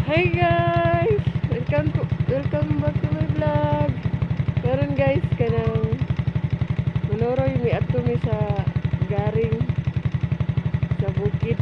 Hi guys! Welcome back to my vlog. Karon guys, kanang manuroy mi, adto mi sa garing sa bukid.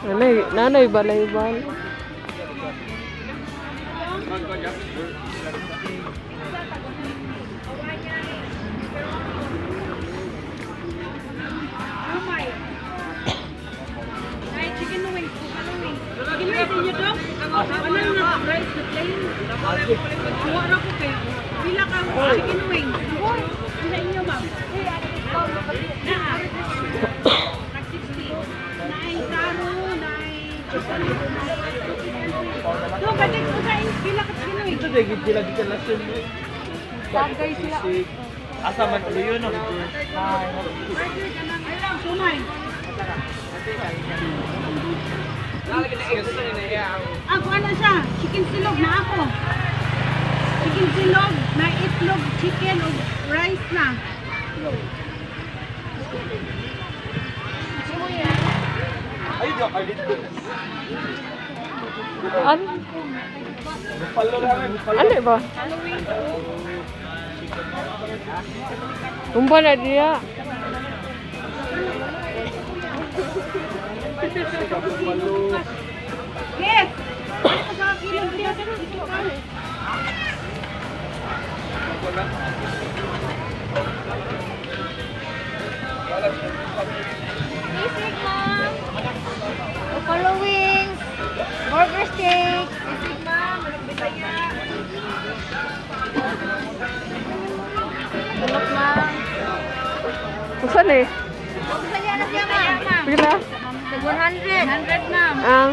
Nanay, nanay balay-balay. Ay, chicken wings, buffalo wings. Chicken wings inyo dong? Ano na rice na plain? Kuha ra ko kayo. Pila ka chicken wings? Sa inyo, ma'am? Naa. Nag 60. Naay taro, naay chicken. Do, batik ko sa inyo. Pila ka chicken wings? Ito dahil sila gikan na sila. Tagay sila. Asa man ulo yun, no? Burger ka ng sumay. Ang kuha na siya, chicken silog na ako. Chicken silog, na itlog, chicken o rice na. Ay, di ako dito. Ano? Buffalo lang, buffalo. Ano ba? Umba na diya. Yes! Ano sa kilo dito? Dito ka. Sisig, ma'am. Buffalo wings. Burger steak. Sisig, ma'am. Manok Bisaya. Manok, ma'am. Usan eh? Bisaya na siya, ma'am. Pila? Tag 100. 100, ma'am. Ang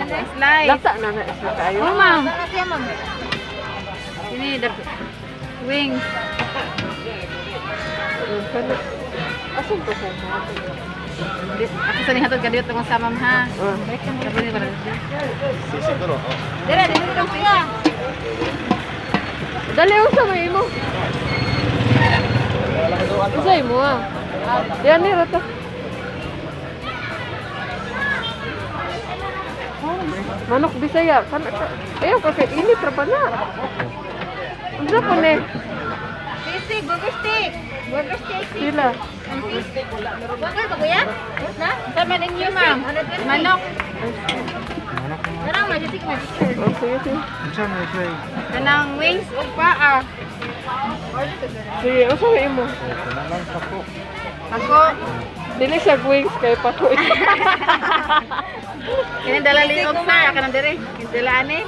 Slice. lasa na na siya kayo. Oh, ma'am. Bisaya na siya, ma'am. Ini, the wings. Kana. Asan to sa? Ako sa nihatod kadiyot tungkol sa ma'am, ha? Ah. Sabi ni parang. Siguro, oh. Dere, dere dong Kuya. Dali usa may imo. Usa imo ah. Yan ni rata. Manok Bisaya kana ka. Ayaw ka kay init ra pa na. Unsa po ni? Sisig, burger steak. Burger steak. Sisig. Sila. Burger ba, kuya? Na? Sa man inyo, ma'am. Manok. Tara, ma'am. Sisig, ma'am. Oh, sige, sige. Kanang wings ug paa. Sige, usa may imo. Ako, Dili siya wings kay pako. kini dala liog sir, kanang dere. Kini dala ani.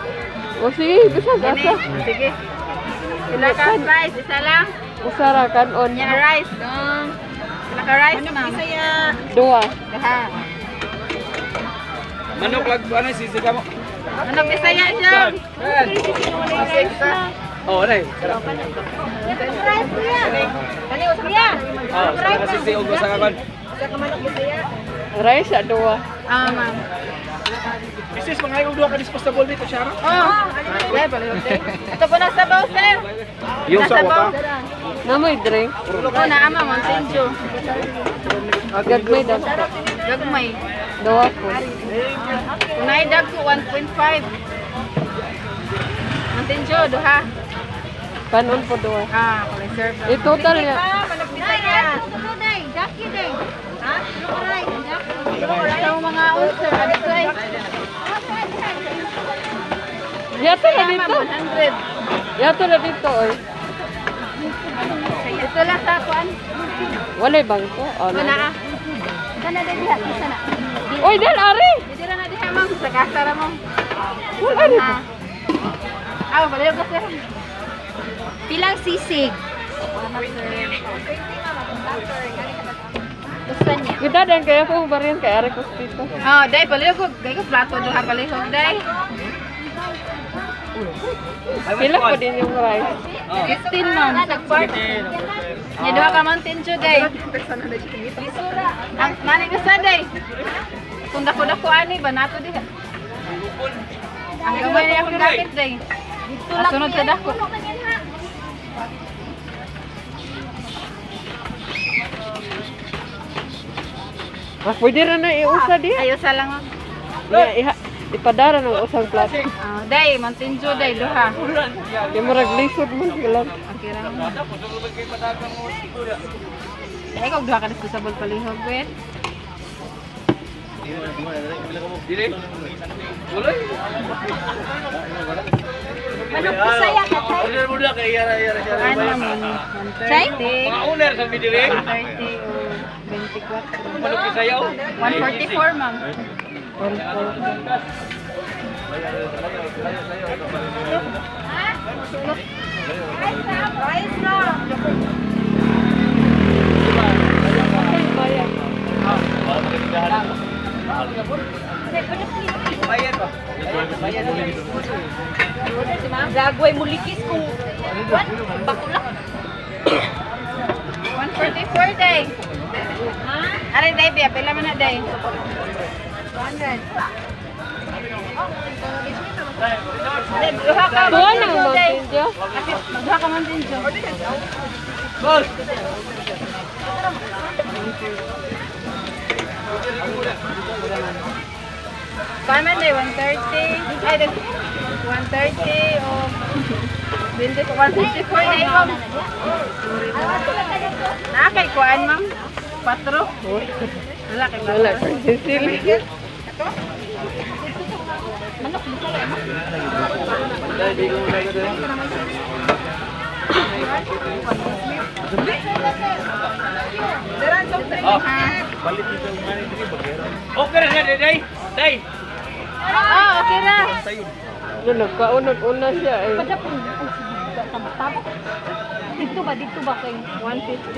O sige, bisag Kini, asa. sige. Pila ka slice, isa lang. Usa ra kanon. Nya rice. Pila ka rice, ma'am. Duha. Duha. Manok lag ano sisig ka mo? Manok Bisaya siya. Oh, nay. Rice, kuya. Kuya. Oh, sa sisig og sa kaban. Rice sa duha. Ah, ma'am. Misis, mga og duha ka disposable dito, Sharon. Oh. Dai, balik. Ito po na sabaw, sir. Yung sa Sabaw. Na may drink. Oh, naa ma'am, Mountain Dew. Gagmay daw. Gagmay. Duha ko. Unay dag ko 1.5. Mountain Dew, duha. Kanon po duha. Ah, kulay sir. I total niya. Manok Nay, Bisaya. rice. Tulo, day. Jackie, day. Ha? Tulo ka rice. Sa mga ulcer, adto ay. Yato na Ma'am, dito. 100. Yato na dito oy. Ito lang sa kuan. Walay bangko. Oh, Wala na. ah. Sana, day, diha. Sana. Oy, dal ari. Dito na diha ma'am sa kasa ra mo. Wala ari. Ah. Ah, balik ko sir. Pilang sisig. Gusto niya. Kita dan kaya ko bariyan kay ari ko dito. Oh, dai balik ko, dai ko plato duha palihog dai. Pila po din yung rice. 15 ma'am. Nya duha ka Mountain Dew dai. Ang nani ko sa dai. Kung dako-dako ani ba nato diha. Ang gamay na akong gamit dai. Dito lang Sunod sa kuya. dako. Puno man yan, ha? Ah, pwede ra na iusa diha. Ayo sa lang ma'am. Ya, iha, ipadara ng usang plato. Ah, dai Mountain Dew dai duha. Kay murag lisod man sila. Okay ra ma'am. Ay, kung duha ka disposable palihog, ben. Dili. Tuloy. Manok Bisaya ka, Chay? Order mo na kay yara yara siya. Chay? Mga owner sa midili. 30 o 24. Manok Bisaya oh. 144, ma'am. Rice na. Bayad. Bayad ba? Bayad. Lagway mulikis kung what? Bakula. 144 day. Aray day, biya. Pila man na day. 100. Duha ka Tuwa Mountain ng Dew, day. Mountain Dew. Duha ka Mountain Dew. Boss. Kuan man day, 130. Ay, 130 o 154 day, ma'am. Naa kay kuan, ma'am? 4. Wala kay Wala kay Cecily. Okay ra na day. Day. Oh, okay ra. No, nagkaunag-una siya eh. Dito ba kay 154, 46.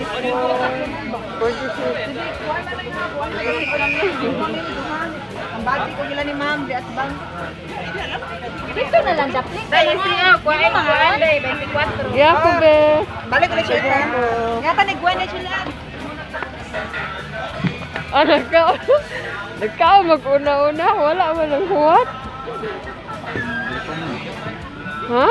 Ang bati ko gila ni ma'am, di at bang. Dito na lang dapli. Day, siya, kuan, kuan day, 24. Yeah, ko be. Balik ulit siya. Nga pa nagkuan na sila. Ah, nagkaon mag-una-una. Wala man ang huwat. Ha?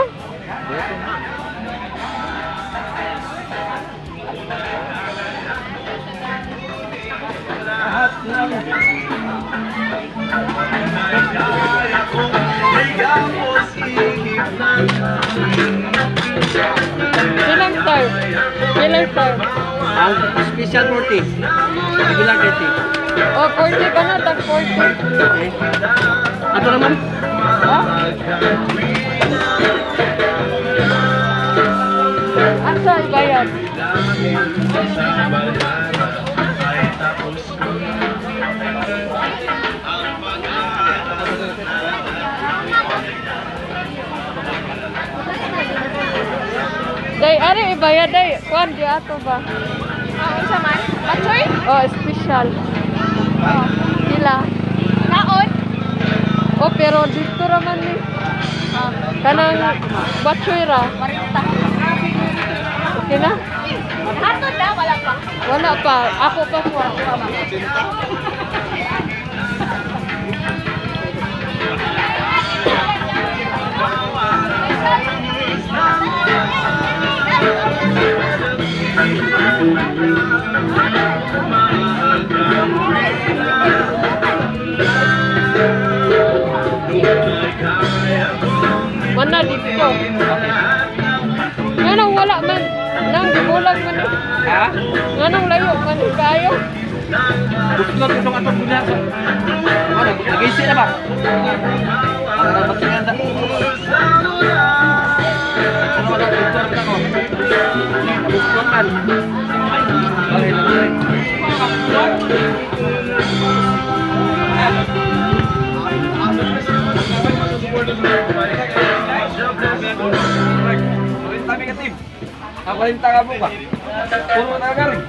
Ilang serve? Ilang serve? Ang special 40. Regular 30. Oh, 40 ka na, tag 40. Okay. Ato naman. Ha? Asa ibayad? Day, ari ibayad day. Kwan di ato ba? Ah, unsa man? Batchoy? Oh, special. Oh, sila. Kaon? Oh, pero dito raman ni. Kanang batchoy ra. 40. Okay na? Hatod na, wala pa. Wala pa. Ako pa po. Mana dito? Nganong wala man. Nang gibulag man ni. Ha? Nganong layo man ni kayo. Gusto ko itong atong guna. Ano, nag-isi na ba? Para magtingan ta. Ano ba doktor ka ko? Doktor man. Okay, okay. Kami ka team. Ako rin ka ba? Puro na galing.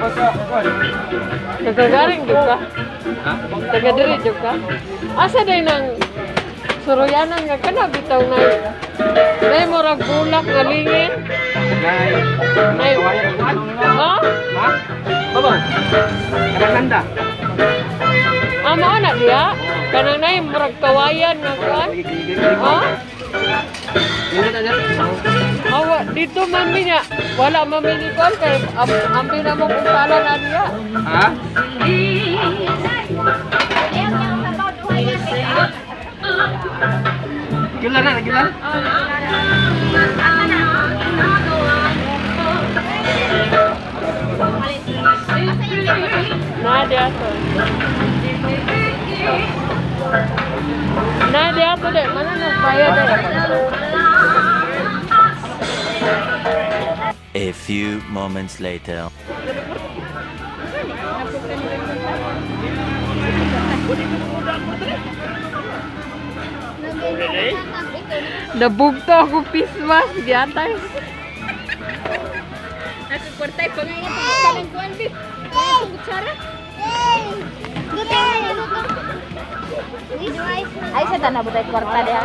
Basta, kuwan. Nagagaring jud ka? Ha? Taga diri jud ka? Asa day nang suruyanan nga kana bitaw na nay murag bulak nga lingin. Nay. Nay. Ha? Ha? Baba. Karaganda. Ah, mao na diya? Kanang nay murag kawayan nga kuan? Ha? Awa, dito man mi niya. Wala man mi ni kuan kay ambi na mo kung sala na diya. Ha? Gila na, gila. Na diya to. Ato de, mana nagbayad eh. A few moments later. Nabugto ako pismas, giatay. Ako kwartay pa nga ito. Kuan bib. Kutsara. Ay sa tanah butay kwarta diha.